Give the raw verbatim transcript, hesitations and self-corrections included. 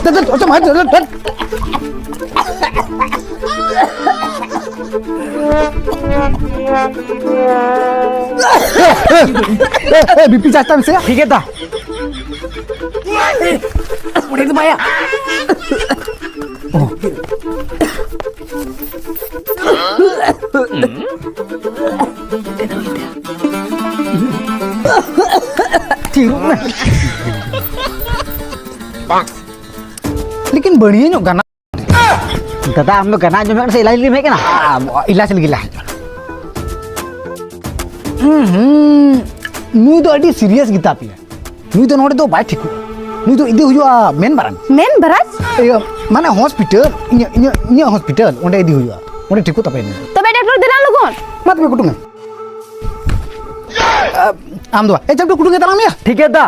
ᱫᱟᱫᱟ, ᱚᱪᱚᱜ ᱢᱮ, ᱫᱟᱫᱟ, ᱫᱟᱫᱟ᱾ ᱮ, ᱵᱤᱯᱤ ᱪᱟᱥ ᱛᱟᱢ ᱥᱮ? ᱴᱷᱤᱠ ᱜᱮᱭᱟ ᱫᱟ᱾ ᱚᱸᱰᱮ ᱫᱚ ᱵᱟᱭᱟ᱾ ᱛᱷᱤᱨᱚᱜ ᱢᱮ᱾ ᱞᱮᱠᱤᱱ ᱵᱟᱹᱲᱤᱭᱟᱹ ᱧᱚᱜ ᱜᱟᱱᱟ᱾ ᱫᱟᱫᱟ, ᱟᱢ ᱫᱚ ᱜᱟᱱᱟ ᱟᱸᱡᱚᱢ ᱦᱮᱡ ᱠᱟᱱᱟ ᱥᱮ ᱤᱞᱟᱡᱽ ᱞᱟᱹᱜᱤᱫ ᱮᱢ ᱦᱮᱡ ᱠᱟᱱᱟ? ᱟ, ᱤᱞᱟᱡᱽ ᱞᱟᱹᱜᱤᱫ ᱞᱟ᱾ ᱦᱩᱸ, ᱦᱩᱸ᱾ ᱱᱩᱭ ᱫᱚ ᱟᱹᱰᱤ serious ᱜᱮᱛᱟ ᱯᱮᱭᱟ᱾ ᱱᱩᱭ ᱫᱚ ᱱᱚᱰᱮ ᱫᱚ ᱵᱟᱭ ᱴᱷᱤᱠᱚᱜᱼᱟ᱾ ᱱᱩᱭ ᱫᱚ ᱤᱫᱤ ᱦᱩᱭᱩᱜᱼᱟ ᱢᱮᱱ ᱵᱨᱟᱧᱪ᱾ ᱢᱮᱱ ᱵᱨᱟᱧᱪ? ᱤᱭᱟᱹ, ᱢᱟᱱᱮ hospital, ᱤᱧᱟᱹᱜ, ᱤᱧᱟᱹᱜ, ᱤᱧᱟᱹᱜ hospital, ᱚᱸᱰᱮ ᱤᱫᱤ ᱦᱩᱭᱩᱜᱼᱟ᱾ ᱚᱸᱰᱮ ᱴᱷᱤᱠᱚᱜ ᱛᱟᱯᱮᱭᱟ ᱱᱩᱭ᱾ ᱛᱚᱵᱮ ᱰᱟᱠᱛᱚᱨ ᱫᱮᱞᱟ ᱞᱚᱜᱚᱱ᱾ ᱢᱟ ᱛᱚᱵᱮ ᱠᱩᱴᱩᱝ ᱢᱮ᱾ ᱟ, ᱟᱢ ᱫᱚ ᱵᱟ᱾ ᱮ, ᱪᱟᱢᱴᱩ ᱠᱩᱴᱩᱝ ᱜᱮ ᱛᱟᱲᱟᱢ ᱮᱭᱟ᱾ ᱴᱷᱤᱠ ᱜᱮᱭᱟ ᱫᱟ᱾